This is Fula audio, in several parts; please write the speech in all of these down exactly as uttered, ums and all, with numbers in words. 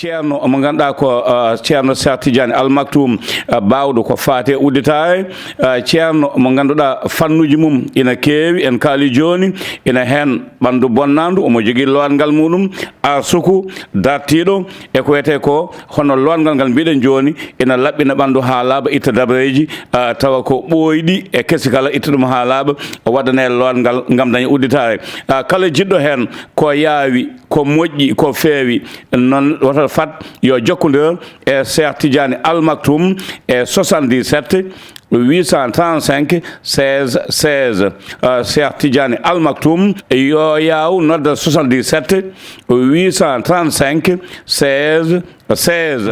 Ceerno mo ngannduɗaa ko, ah, Ceerno Cheikh Tidiane Al Maktoum, ah, baawɗo ko faati e udditaare, ah, ceerno mo ngannduɗaa fannuuji mum ina keewi, en kaali jooni, ina heen ɓanndu bonnaandu, omo jogii lootngal muɗum, arsuku, dartiiɗo, e ko wiyetee ko hono lootngal ngal mbiɗen jooni, ina laɓɓina ɓanndu haa laaɓa, itta dabreeji, ah, tawa ko ɓooyɗi e kesi kala, itta ɗum haa laaɓa, waɗanee lootngal ngam daña udditaare. Ah, kala jiɗɗo heen ko yaawi, ko moƴƴi, ko feewi, noon woto fat yo jokkondir e Cheikh Tidiane Al Maktoum e soixante-dix-sept huit cent trente-cinq seize seize. Euh, Cheikh Tidiane Al Maktoum, yo yaaw nodda soixante-dix-sept huit cent trente-cinq seize seize.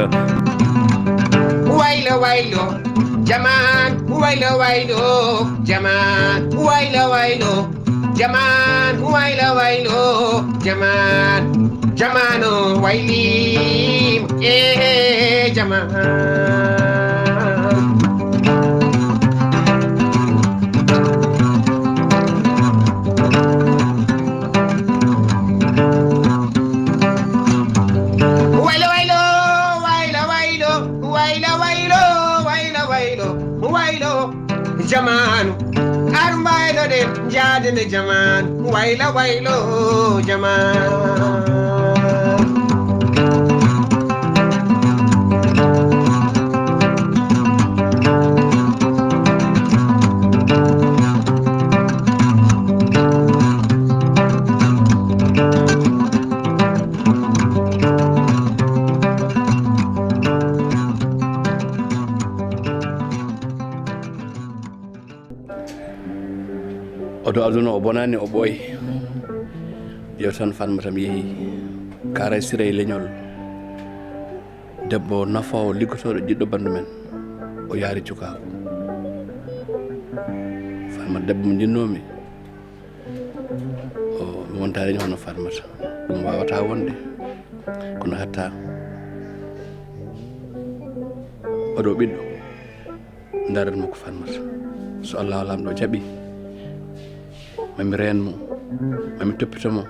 Waylo, waylo, jaman, waylo, waylo, jaman, waylo, waylo, jaman, waylo, waylo, jaman, jamano wayli, eh, jaman. Waylo, waylo, waylo, waylo, waylo, waylo, waylo, waylo, waylo, jamanu. Ar mbaylo de, jaade nde jamanu. Waylo, waylo, jamanu. Oto aduna o bonani, o ɓooy. Yo tan Fatma tam yehi. Kara sira e leñol. Debbo nafoowo, liggotooɗo, jiɗɗo ɓanndu men. O yaari cukaagu. Fatma debbo mo njinnoomi. O, mi wontaa leñol hono Fatmata. Ɗum waawataa wonde. Kono hatta. Oɗo ɓiɗɗo. Ndarat mo ko Fatmata. So Allah Laamɗo jaɓi, mami reen mo, mami toppito mo.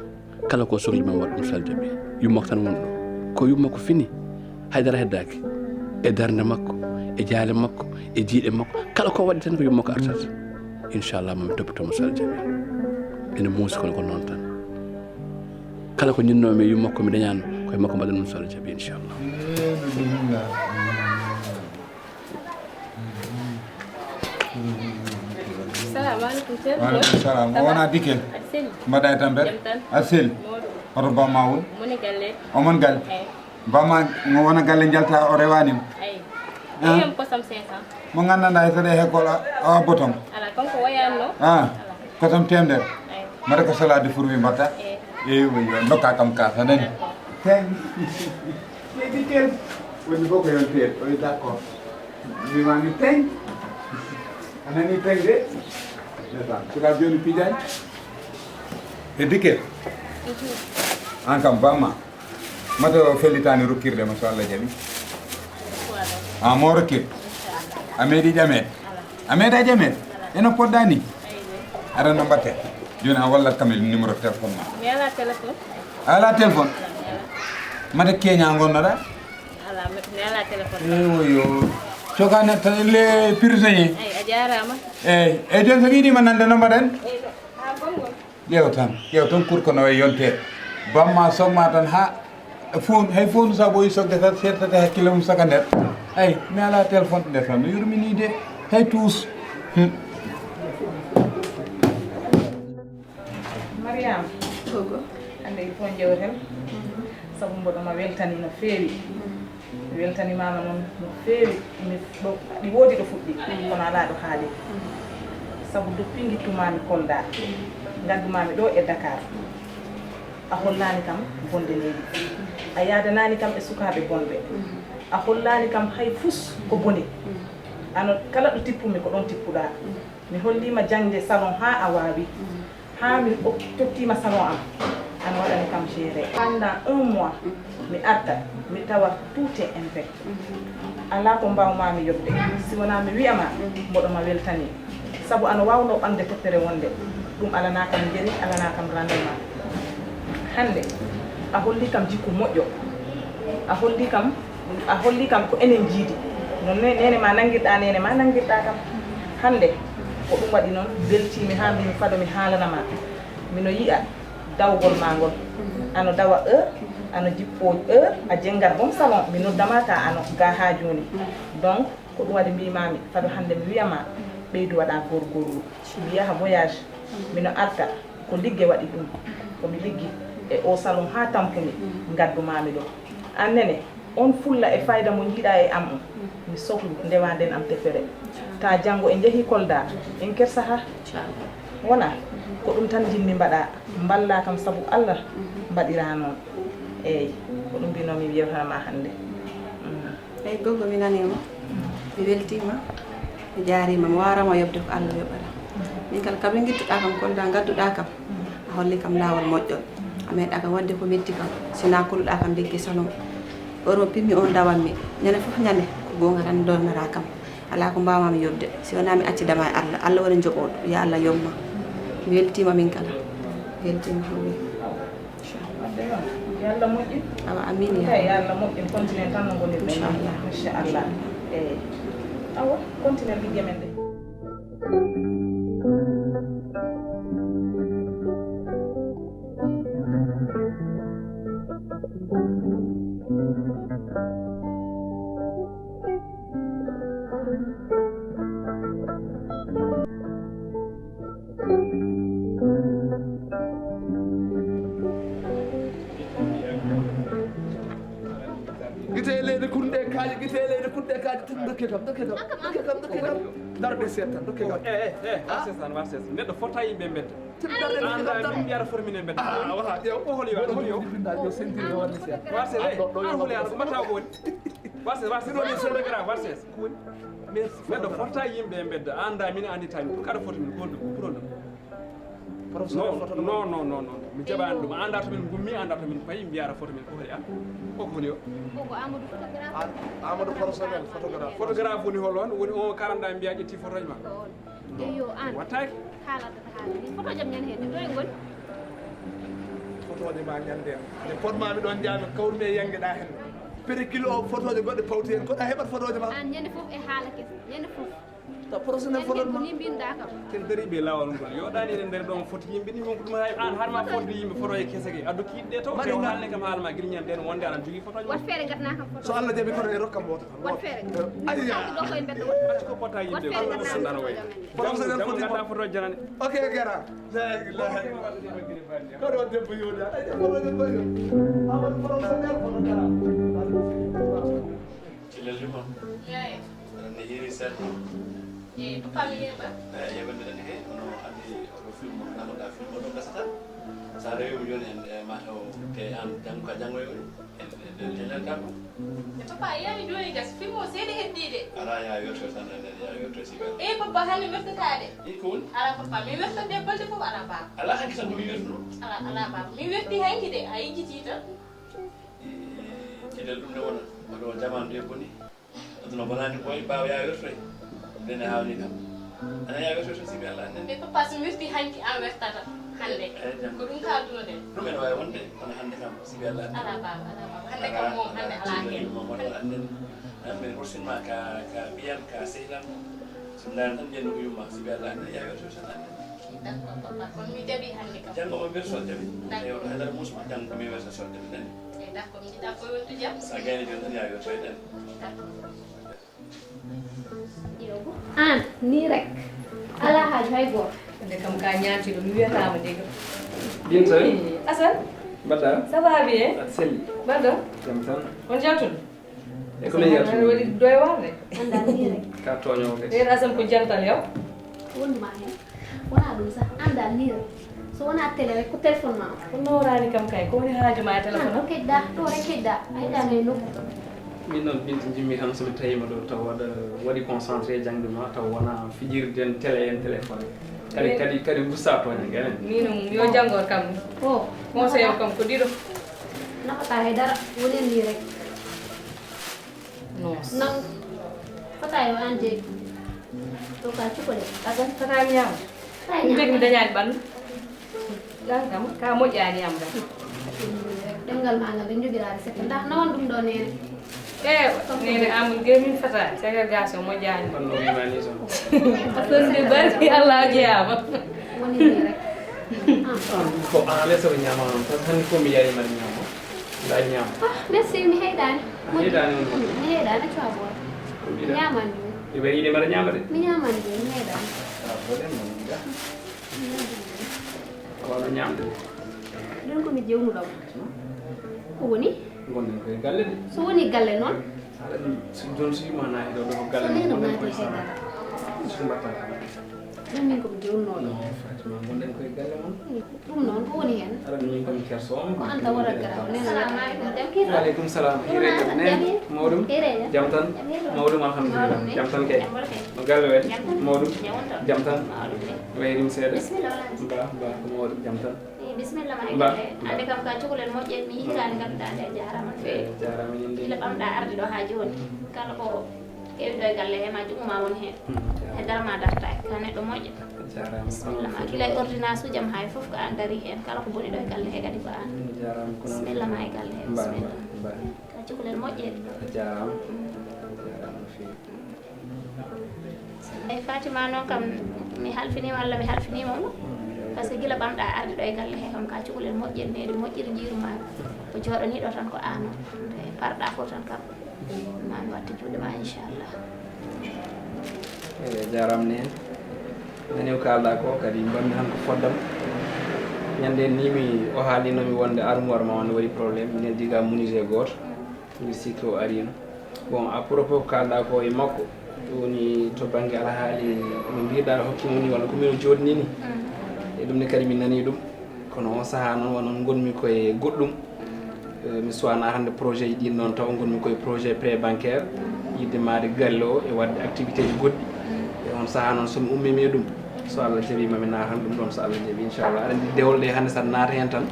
Kala ko sohli, mami waɗ ɗum so Allah jaɓi. Yumma ko tan woni ɗo. Ko yumma ko fini. Haydara heddaaki. E darnde makko, e jaale makko, e jiiɗe makko. Kala ko waɗi tan ko yumma ko artat. Inchallah, mami toppito mo so Allah jaɓi. Ene muusi kono ko noon tan. Kala ko njinnoomi e yumma ko mi dañaano, ko e makko mbaɗan ɗum so Allah jaɓi, inchallah. Salamu aleykum, ceerno. Wa aleykum salam. Ça va? O wona Dikel? Aɗa selli? Mbaɗa e tampere? Jam tan. Aɗa selli? Mawɗum. Hoto bamma woni? Moni galle. O mon galle? Eyi. Bamma ngo wona galle njalta o rewanima? Eyi. Ah. Eyi, am kosam cinq cents. Mo nganndanɗaa e saɗa e hekkol a, a botom? Ala, kanko woyanno. Ah, ala. Kosam temedere? Eyi. Mbaɗa ko salade furwi mbatta? Eyi. Eyi, oui, oui. Ndokka kam kaas, a nani? D'accord. Teng. Leydi tel. Woni fof ko yon tel. O wi d'accord. Mbimami teng. A nani teng de? Ndeysaan. Sukaaɓe jooni pijaani. E Dikel. Mhm. An kam bamma. Mata o fellitaani rokkirde ma so Allah jaɓi. Voilà. A mo rokkir. Inchallah. A meeɗi ƴameede. Ala. A meeɗa ƴameede? Ala. Eno poɗɗa ni? Aɗa no mbatte? Jooni a wallat kam e numéro téléphone ma. Mi ala téléphone. A ala téléphone? Ala, mi ala. Mata keña ngonnoɗa? Ala, mi, mi ala téléphone. Eh, oyo. Cogane tan les prisonniers. Ay, a jaaraama. Eyi, eyi, jooni so mi yiɗima nande no mbaɗen? Eyi, ha gonngol. Ƴeew tan, ƴeew tan kurko no wayi yonte. Bamma sogma tan ha fon, hay fon sa ɓooyi sogde tan sertata hakkille mum saka nder. Ay, mi ala téléphone nde tan no yurmini de. Hay tous. Hmm. Mariama. Gogo. Hannde il faut jewten. Mhm. Sabu mboɗo ma weltani no feewi. Mhm. Mi weltanimaama noon no feewi. Mi ɗo, ɗi woodi ɗo fuɗɗi, mm, kono alaa ɗo haali. Mm. Sabu doppingi tumaami Kolda, mm, ngaddumaami ɗo e Dakar. A hollaani kam bonde leydi. A yaadanaani kam e sukaaɓe bonɓe. Mm. A hollaani kam hay fus ko boni. Mm. Ano kala ɗo tippumi ko ɗoon tippuɗaa. Mm. Mi holliima jaŋde salon haa a waawi. Mm. Haa mi o-, tottiima salon am, ana waɗani kam géré. Pendant un mois, mi arta, mi tawa tout est intact. Alaa ko mbaawmaami yoɓde, si wonaa mi wiya ma, mboɗo ma weltani. Sabu ana waawnoo ɓaŋde toppere wonde, ɗum alanaa kam njeri, alanaa kam rendement. Hannde, a holli kam jikku moƴƴo. A holli kam, a holli kam ko enen jiidi. No ne- neene ma nanngirɗa, neene ma nanngirɗa kam. Hannde ko ɗum waɗi noon, mbeltiimi haa mbiimi fado mi haalana ma. Mino yiya dawgol ma ngol. Ano dawa heure, ano jippoo heure, a jenngat boom salon, mi nodda ma ta ano ga haa jooni. Donc ko ɗum waɗi mbiimaami fado hannde mi wiya ma ɓeydu waɗa gorgorlu. Mi yaha voyage, mino arta ko ligge waɗi ɗum. Ko mi liggi e o salon haa tampumi, ngaddu ma mi ɗo. Aan neene, oon fulla e faayda mo njiiɗa e am on, mi sohlu ndewa nden am tefere. Ta janngo en njehi Kolda, en kersaha. Wona ko ɗum tan njimmi mbaɗa, mballa kam sabu Allah mbaɗira noon. Eey, ko ɗum mbinoomi mi yewtana ma hannde. Mm. Eey, Gogo, mi naniima. Mi weltiima. Mi jaariima. Mi waawraama yoɓde ko Allah yoɓata. Min kala, kaɓe ngittuɗa kam, Kolda ngadduɗa kam. A holli kam laawol moƴƴol. A meeɗa kam waɗde ko metti kam. Si na kuluɗa kam ligge salon. Heure mo pimmi on dawanmi. Ñande fof ñande ko goonga tan dolnata kam. Alaa ko mbaawmi yoɓde. Si wonaa mi accida ma e Allah. Allah woni joɓooɗo. Yo Allah yoɓ ma. Mi weltiima min kala. Mi weltiima Hawwi. Inchallah. Yo Allah moƴƴin. Awa, amiin, ya Rabbi. Yo Allah moƴƴin, continue tan no ngonirɗen. Inchallah. Inchallah. Eey. Awa, continue ligge men ɗe. Gite e leydi kunde kaaji, gite e leydi kunde kaaji, tun dokke kam, dokke kam, dokke kam, dokke kam. Darde seeɗa tan, dokke kam. Eh, eh, eh, warses tan, warses. Neɗɗo fota yimɓe mbedda. Tun darde seeɗa tan. Min mbiyata fota min e mbedda. Ah, wata ƴeew. O holi, o holi o. Yo sentire wonde seeɗa. Warses, eh, an holi an, ko mbatta ko woni? Warses, warses, warses, c'est grave, warses. Merci. Neɗɗo fota yimɓe e mbedda, anda min andi tami, pour kada fota min, ko ɗum, pour ɗum. Professeur foto non, non, non, non. Mi jaɓaani ɗum. A anndaa to min ngummi, a anndaa to min payi, mbiyaa aɗa foto min ko holi an. Ko ko woni o? Ko ko Amadou photographe. An Amadou professionnel photographe. Photographe woni hol on? Woni on karanda mbiyaa ƴetti photo ma? Ko on. Eyo an. Wattaaki? Haalata haala. Ni photo jam ñan heen. Ɗo e ngoni? Photo de ma ñande. Nde pot ma mi ɗon jaami kawrumi e yange ɗa heen. Pere kilo o photo je goɗɗe pawti heen. Ko ɗa heɓat photo je ma? An ñande fof e haala kese. Ñande fof. Ta professionnel foto ma. Ni mbinda kam. Ken dariɓe lawol ngol. Yo ɗani eɗen nder ɗon foti yimɓe ni, won ko ɗum hay an har ma fodde yimɓe foto e kese ke. Addu kiɗɗe to. Mani ke na- Haalne kam haala ma gila ñande en wonde aɗa jogii foto. Wat feere ngatna kam foto. So Allah jaɓi kono e rokkam wota. Wat feere. Ayya. Ɗo koye mbedda won. Accu ko pota yimɓe. Wat feere ngatna kam foto. Professionnel foto ma. Foto janane. Ok, gara. La ilaha illallah. Ko ɗo debbo yoni. Ay, debbo, debbo yoni. Amadou professionnel foto gara. Ci lelli moom. Yaye. Aɗa anndi hiiri seeɗa. E papa mi yeeɓa. Eyi, yeeɓa mbiɗa anndi kay, kono anndi oɗo film mo namoɗa film o ɗo gasata. Sa rewima jooni en, e, ma taw te an janngo ka janngo e woni. En, en, en, en, en, en, E papa, yiyami jooni gas film o seeɗa heddi de. Ala ya yotto tan en, ya yotto si ɓe. E papa, hannde mi wertata de. I ko woni? Ala papa, mi wertat de balɗe fof ala baba. Ala hanki tan ko mi wertuno. Ala, ala baba. Mi werti hanki de, a yejjiti tan. Ciɗel ɗum ne wona, oɗo jamaanu nde boni. Aduna bonaani boy, baawa yaa wertoy. Nde ne haawni kam. Ana yaa wertoy to sibi Allah, nde. E papa, so mi werti hanki, an wertata hannde. Eyi, jam. Ko ɗum ka aduna de. Ɗum ene waawi wonde, kono hannde kam, sibi Allah, nde. Ala baba, ala baba. Hannde kam moom, hannde ala heen. Moom wonde Allah, nde. An min rossinma ka, ka ɓiyam, ka sehlam. So ndaari tan, njenno ko yumma, sibi Allah, nde yaa wertoy tan, nde. D'accord, papa. Kono mi jaɓi hannde kam. Janngo o werto jaɓi. D'accord. Eyo, haydara musma, janngo ko mi werta so jaɓi, nde. E d'accord, mi jiɗa ko yontu jam. Sa gayni joni tan yaa yo toy ɗen. D'accord. An, ni rek. Ala haaju hay gooto. Nde kam ka ñaanti ɗum, mi wiyataama nde kam. Binta. Ii, Assane. Mbaɗɗa? Ça va bien? Aɗa selli? Mbaɗɗa? Jam tan. On jawtuno? E ko min yaltu? Waɗi doy waar de. Annda ni rek. Ka tooñoowo kadi. Ɗeer Assane ko jantal yaw. Wonduma heen. Wonaa ɗum sah, an dal nii rek. So wonaa télé rek, ko téléphone ma o. Ko nooraani kam kay, ko woni haaju ma e téléphone o? An ko keƴɗa, ɗo rek keƴɗa. A yiɗaani e nokku. Min noon, Binta, njimmi tan so mi tawiima ɗo, taw waɗa, waɗi concentré jaŋde ma, taw wonaa fijirde en télé en téléphone. Kadi, kadi, kadi gusta tooña genen. Min noon, yo janngor kam. O. Conseil o kam ko ɗiɗo. Nafataa hay dara, wonen nii rek. Non. Non. Fota yo an jeyi. To ka cukalel. Asan, fota mi ñaama. Fota mi ñaama. Mbegi mi dañaani ɓanndu. Ɗan kam, ka moƴƴaani am ɗan. Ɗemngal maa ngal ɗen njogiraade seɗɗa. Ndax nawon ɗum ɗo, neene. E, neene, Amadou Gueye min fata, segregation moƴƴaani. Kono ɗum woni ni so. Sonde bari, Allah jeyaama. Woni ni rek. Ah. Ko aan le so ñaama noon, parce que hannde ko mi yaari mbaɗa ñaama. Mbaɗa ñaama. Ah, merci, mi heyɗaani. A heyɗaani on ko? Mi heyɗaani, accu haa boora. Ko mbiɗa? Mi ñaamaani ɗum. Ibrahima, mbaɗa ñaama de? Mi ñaamaani ɗum, mi heyɗaani. Ah, ko ɗen noon, mbiɗa. Ko wano ñaamde. Ɗum ko mi jewnuɗo. Ko woni? Ngonɗen koye galle de. So woni galle noon? Aɗa anndi, so jooni so yumma naati ɗo, ɗo ko galle. So neene naati hay dara. So mbatta kam. Ɗum min ko mi jewnuɗo. Non, Fatima, ngonɗen koye galle mon. Ɗum noon, ko woni heen? Aɗa anndi min ko mi kerso on. Ko an tan wonata garaaw. Neene. Assalamu aleykum. Wa aleykum salam. Hireejo, neene. Mawɗum? Hireejo. Jam tan? Mawɗum, alhamdulillah. Mawɗum ni? Jam tan kay. Jam tan kay. No galle waɗi? Jam tan. Mawɗum? Jam tan. Mawɗum ni? Wayri mi seeɗa. Bisimilla, wona. Ba, ba, ko mawɗum, jam tan. Eh, bisimilla ma e galle. Ba. Hannde kam ka cukalel moƴƴel, mi yii hitaande ngannduɗaa nde, a jaaraama no feewi. Eh, jaaraama min de. Gila ɓamɗaa arde ɗo haa jooni. Kala ko heewi ɗo e galle he ma, junngo ma won heen. Hmm, jaaraama. Hay dara ma dartaaki, ka neɗɗo moƴƴo. Jaaraama. Bisimilla ma. Gila e ordonnance uji am haa e fof ko aan darii heen. Kala ko boni ɗo e galle he kadi ko aan. Hmm, jaaraama ko noon. Bisimilla ma e galle he, ba, bisimilla. Ba, ba. Ka cukalel moƴƴel. A jaaraama. Mm. A jaaraama no feewi. Eyi, Fatima noon kam, mi halfiniima, Allah mi halfiniima mo. Par ce que gila ɓamɗaa arde ɗo e galle he kam, ka cukalel moƴƴel, neɗɗo moƴƴiri njiiru ma. Ko jooɗanii ɗo tan ko aan o. Nde parɗaa fof tan kam, ma mi watta juuɗe ma, inchallah. Eyi, jaaraama neene. Nani ko kaalɗaa ko, kadi mbaɗmi tan ko foddam. Ñande ni mi, o haalino mi wonde armoire ma on waɗi problème, mi neldi ga menuisier gooto. Mi sikki o ariino. Bon, à propos ko kaalɗaa ko e makko, woni to bannge alhaali no mbiɗaa hokkii mo ni, walla ko min o jooɗni ni. Mm. E ɗum ne kadi mi nanii ɗum. Kono on sahaa noon, wano ngonmi koye goɗɗum. Mm. Eh, mi suwaa naatande projet ji ɗin noon taw, ngonmi koye projet prêt bancaire, yiɗde maayde galle o e waɗde activité ji goɗɗi. Mm. E on sahaa noon, so mi ummiima e ɗum, so Allah jaɓii ma mi naatan ɗum ɗoon, so Allah jaɓii, inchallah. Aɗa anndi dewle ɗe hannde, so aɗa naata heen tan,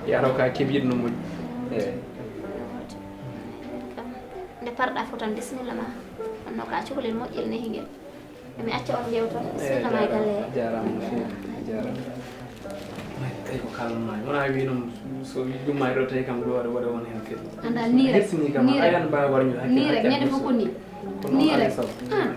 yataw ka kebiiɗo no moƴƴi. Eyi. Nde parɗaa fof tan, bisimilla ma. Kono ka cukalel moƴƴel nehi ngel. Mi acca on njeewta. Bisimilla ma e galle he. Jaaraama no feewi. Jaaraama. Ay, tawi ko kaalanmaa. Wonaa wii noon so yummaani ɗo tawi kam ɗo aɗa waɗa won heen kadi. Anndaa nii rek. Hersini kam, nii rek. Ayan mbaawa waɗa ñoo hakkille. Nii rek, ñande fof ko nii. Nii rek. Kono alaa sago. Ah.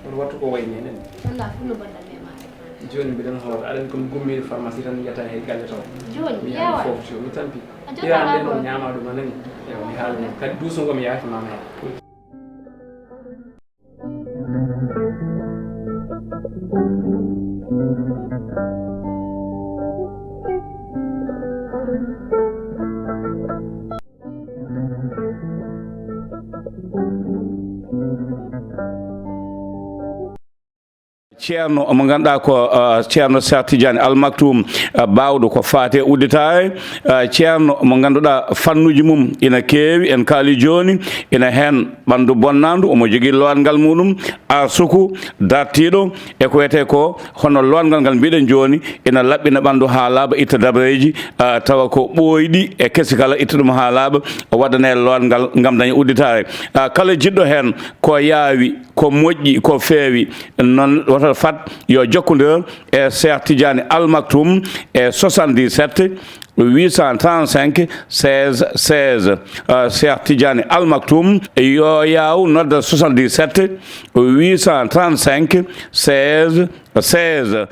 Kono wattu ko wayi nii enen. Wallaa, fof no mbaɗɗaa e ma rek. Jooni mbiɗen hoota, aɗa anndi ko mi gummiiɗo pharmacie tan, mi yiyata he galle taw. Jooni, mi yaha mi foofto, mi tampi. A jotta. Ɓiraa nde noon ñaama ɗum, a nani? Ewa, mi haala noon. Kadi duuso ngo mi yaafimaama heen. Ceerno mo ngannduɗaa ko, ah, Ceerno Cheikh Tidiane Al Maktoum, ah, baawɗo ko faati e udditaare, ah, ceerno mo ngannduɗaa fannuuji mum ina keewi, en kaali jooni, ina heen ɓanndu bonnaandu, omo jogii lootngal muɗum, arsuku dartiiɗo, e ko wiyetee ko hono lootngal ngal mbiɗen jooni, ina laɓɓina ɓanndu haa laaɓa, itta dabareeji, ah, tawa ko ɓooyɗi e kesi kala, itta ɗum haa laaɓa, waɗana en lootngal ngam daña udditaare. Ah, kala jiɗɗo heen ko yaawi, ko moƴƴi, ko feewi, noon woto fat yo jokkondir e Cheikh Tidiane Al Maktoum e soixante-dix-sept huit cent trente-cinq seize seize. Euh, Cheikh Tidiane Al Maktoum, yo yaaw nodda soixante-dix-sept huit cent trente-cinq seize seize.